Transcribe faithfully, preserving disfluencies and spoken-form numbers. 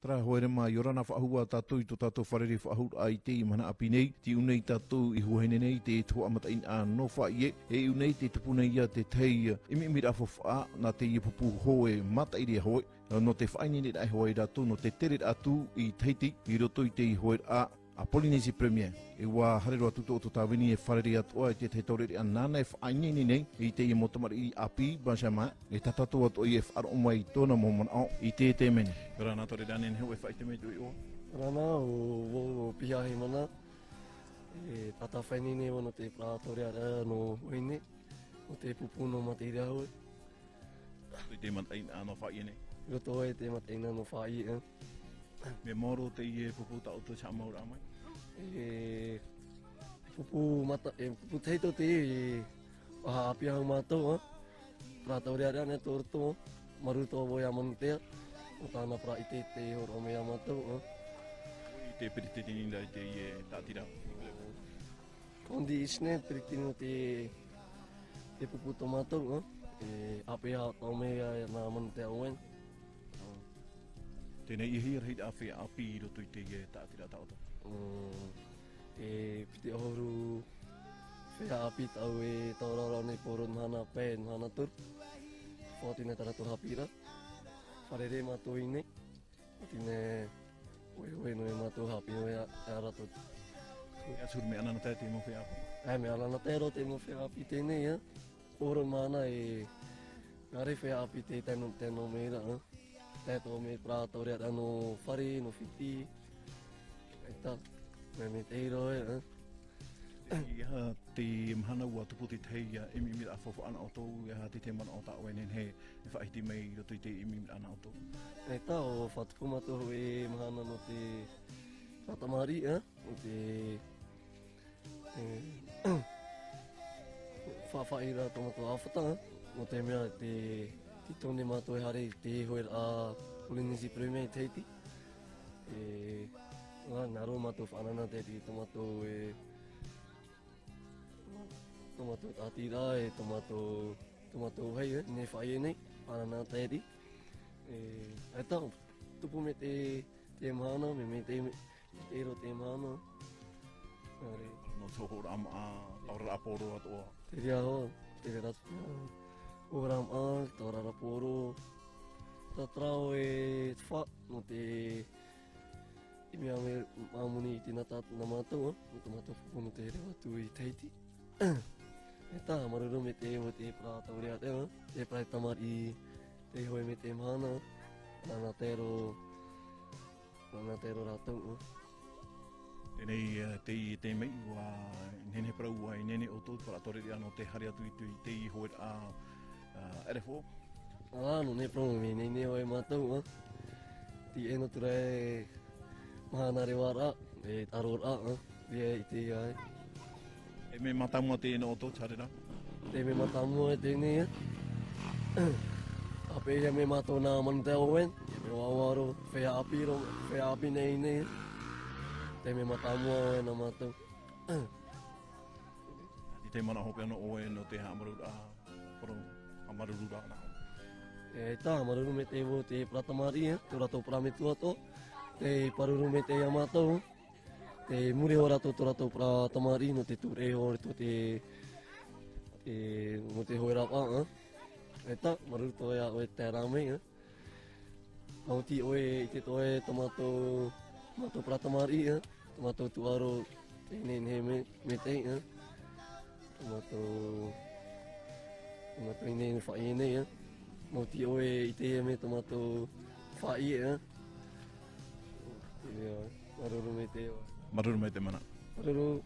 Terā, haere mai, ʻia ora na faʻahou tātou i tō tātou fārerei-faʻahou-raʻa i teie mahana ʻāpī nei. Tei ʻō nei tātou i Huahine nei, i te tuhaʻa mataʻeinaʻa nō Faʻaʻie, e i ʻō nei tei tupu nei ia te tahi ʻimiʻimiraʻa faufaʻa nā teie pupu hoe mātaʻi-roa-hoe, nō te faʻaineineraʻa hoʻi ia rātou nō te tereraʻa atu i Tahiti, i roto i te hoeraʻa a Polynésie Première. E ʻua haere roa atu tō tāvini e fārerei atoʻa i te tahi taureʻareʻa nāna e faʻaineine nei i teie mau tamariʻi ʻāpī, Benjamin, e tā tātou atoʻa e faʻaroʻo mai i tōna mau manaʻo i te, te mea nei. ʻIa ora na, taureʻareʻa nehenehe, e faʻaʻite mai atoʻa iā ʻoe. ʻIa ora na, ʻo, ʻo, ʻo Piahi Mana, e tātou faʻaineine nei nō te parau taureʻareʻa nō Huahine, nō te pupu nō mātaʻi-roa-hoe. I te mataʻeinaʻa nō Faʻaʻie nei. I roto i te mataʻeinaʻa nō Faʻaʻie, e. Mea maoro teie pupu tā ʻoutou e haʻamauraʻa mai? E, pupu mata-, e, pupu tahito te, e, ʻua haʻapiʻi hoʻi mātou, e. Parau taureʻareʻa nei tō roto, e. Māuruuru atoʻa vau iā Manutea, nō tāna parau ʻite tei hōroʻa mai iā mātou, e. I te peretiteni ra i teie tāʻatiraʻa. Candy Isner, peretiteni nō te, te pupu tō mātou, e, e ʻāpeʻe atoʻa mai iā, iā nā Manutea Owen. Teie nei, e aha te rahiraʻa feiā ʻāpī i roto i teie tāʻatiraʻa tā ʻoutou? Mm, e piti ʻahuru feiā ʻāpī tāʻu e taoraʻa nei, poro mahana pae, mahana toru. Faʻaoti nei tā rātou haʻapiʻiraʻa. Fārerei mātou i ʻō nei. Tine, ʻoe, ʻoe, nō e mātou haʻapiʻi, ʻoe, ā, ā rātou. E atu huru mea ʻanaʻanatae te mau feiā ʻāpī. E, mea ʻanaʻanatae roa te mau feiā ʻāpī teie nei, e. Poro mahana e, nā reira feiā ʻāpī tē tae noa, tae noa mai ra, e. Tae atoʻa mai parau taureʻareʻa nō fare, nō Fiti. E tā, mea maitaʻi roa, e, e. E aha te mahana ʻua tupu te tahi, ā, ʻimiʻimiraʻa faufaʻa nā ʻoutou, e aha te, te manaʻo tā ʻoe e nehenehe e faʻahiti mai i roto i te ʻimiʻimiraʻa nā ʻoutou? E tā, ʻua faʻatupu mātou hōʻē mahana nō te, nō te tamariʻi, e, nō te, e, faʻaʻite ra tō mātou ʻāfata, e, nō te mea te, tē tītau nei mātou e haere i te hoeraʻa Polynésie Première i Tahiti. E, ā, nā roto mātou faʻanahonahoraʻa i tō mātou, e, tō mātou tāʻatiraʻa, e tō mātou, tō mātou vāhi, e, nō Faʻaʻie nei, faʻanahonahoraʻa. E, e tā, tupu mai te, te mahana, mea maitaʻi, mea maitaʻi roa te mahana. Āre. Nō te hōhoʻaraʻa māʻa, taoraʻa poro atoʻa. Te reira hoʻi, te reira atu, hōhoʻaraʻa māʻa, taoraʻa poro. Tātarahapa e te faʻa, nō te, i mea mai, māmani i te nā tā, nā mātou, e, nō tō mātou pupu nō te here atu i Tahiti. E tā, māuruuru maitaʻi, ʻo te parau taureʻareʻa, e, te parau tamariʻi, tei hoʻi mai te mahana, ʻanaʻanatae roa, ʻanaʻanatae roa rātou, e. Teie nei, e, te, te mea, ʻua nehenehe parau, ʻua ineine ʻoutou, parau taureʻareʻa nō te haere atu i te, i te hoeraʻa, ā, R F O. Ā, nō te parau, mea ineine hoʻi mātou, ā. Tei ʻō atu ra e mahana revaraʻa, e ʻaroraʻa, ā. Ia i te ia, ē. E mea mātāmua teie nō ʻoutou, te haereraʻa? Te mea mātāmua e teie nei, ē. ʻĀpeʻehia mai mātou nā Manutea Owen, e mea vāvā roa, feiā ʻāpī roa, feiā ʻāpī nei, nei, ē. Te mea mātāmua ē nā mātou. Tē manaʻo hope ana ʻoe nō te haʻamāuruururaʻa, parau, haʻamāuruururaʻa nā. E tā, māuruuru maitaʻi vau te parau tamariʻi, e, tō rātou parau metua atoʻa, tē pāruru maitaʻi iā mātou, tē muri iho rātou tō rātou parau tamariʻi nō te tūraʻi iho i tō te, te, nō te hoeraʻa, e. E tā, māuruuru atoʻa iā ʻoe e tae ra mai, e. Maoti ʻoe e ʻite atoʻa ē tō mātou, mātou parau tamariʻi, ē, tō mātou tūʻaro, teie nei, nei mea, maitaʻi, ē. Tō mātou, tō mātou ineine Faʻaʻie nei, ē. Maoti ʻoe e ʻite mai tō mātou Faʻaʻie, ē. Ia, māuruuru maitaʻi. Māuruuru maitaʻi mana. Māuruuru.